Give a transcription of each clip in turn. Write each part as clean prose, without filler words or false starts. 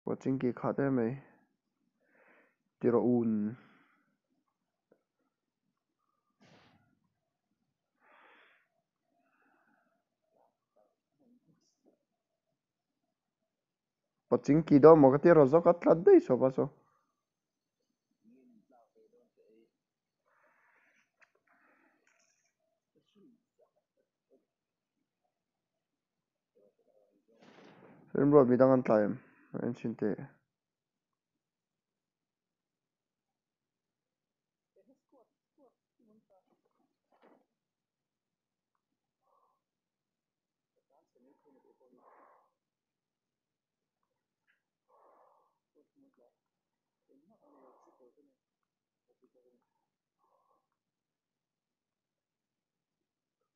Pawchingki khat emai ti rawh un. Pawchingki dawn maw ka ti rawh zawk a tlat daih sawpa saw. Remruat midang an tlai em? En chhin teh.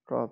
Kap.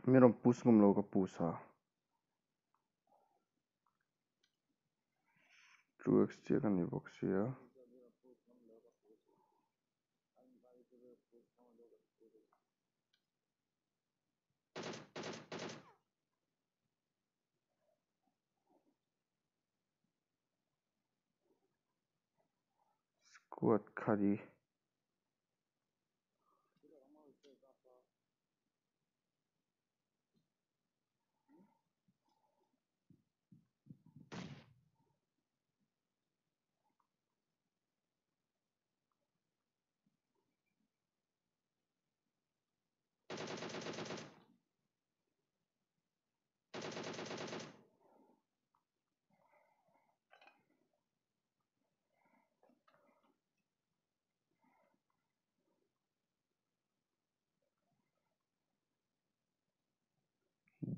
Mi rawn push ngawm lo ka push a. 2x chiah ka ni bawk sia. Squad khari.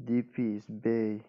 DP is bay.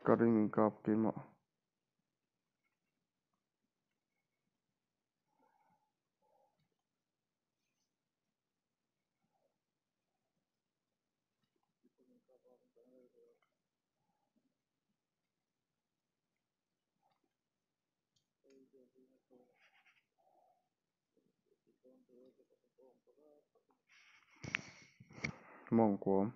Ka ring kap keimah. Mawngkuam.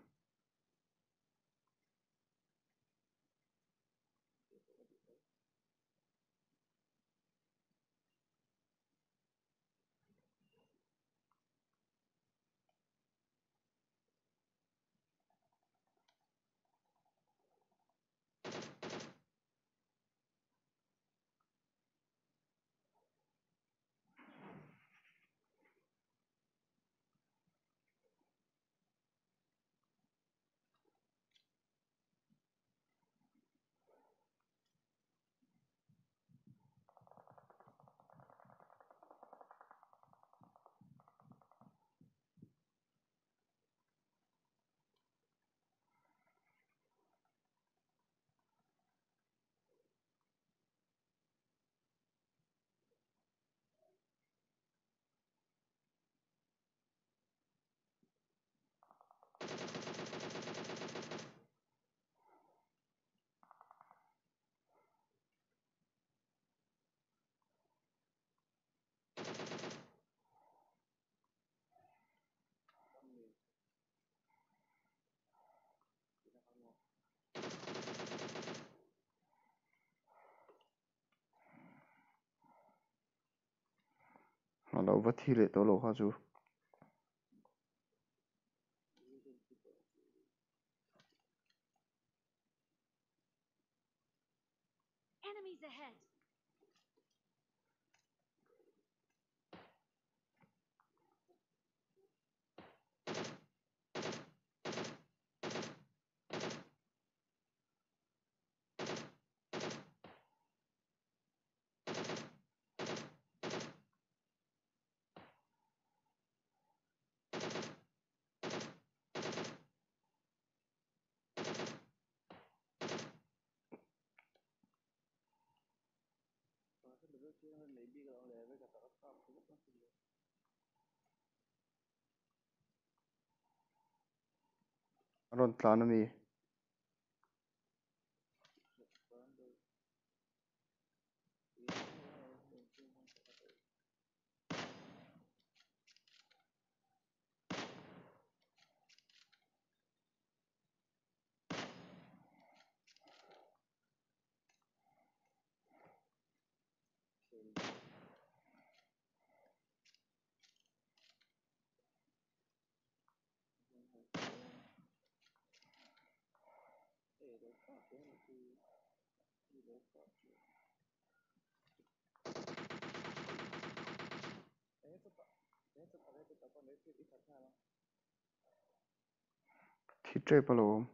A lo va thi leh tawh lo kha chu. Enemies ahead! A rawn tlan a mi. Thi tep alawm.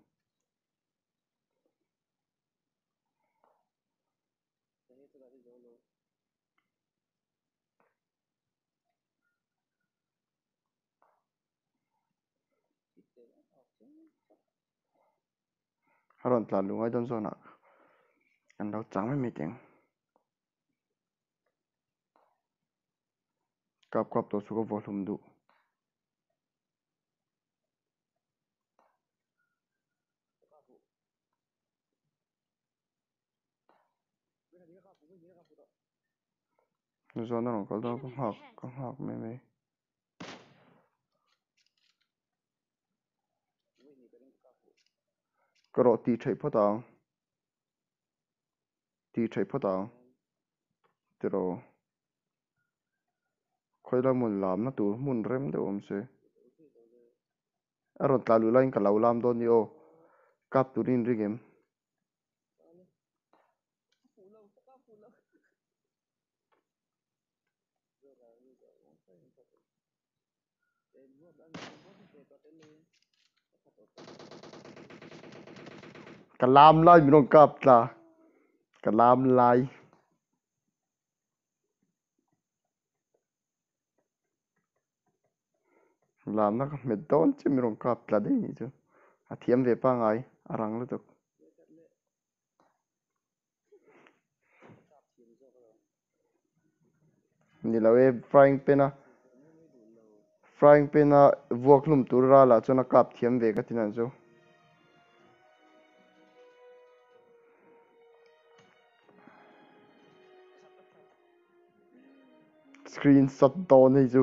A rawn tlan lungai dawn zawnah. Kan lo chang mai mai teh ang. Kap kap tawh chu ka vaw hlum duh. Zawn a rawn kal dawn ka nghak ka nghak mai mai. Ka rawh tih theih phawt ang. Tih theih phawt ang. Tiraw. Khawilai hmun lamna tur hmun rem deuh awm se. A rawn tla luh laiin ka lo lam dawn ni aw. Kap turin in ring em? Ka lam lai min rawn kap tla. Ka lam lai. Lamna ka hmet dawn chiah min rawn kap tla daih nih chu. A thiam ve pangai a rang lutuk. Ni lo e frying pan a frying pan a vuak hlum tur ralah chuan a kap thiam ve ka ti nan chu. Screen shot dawn hei chu.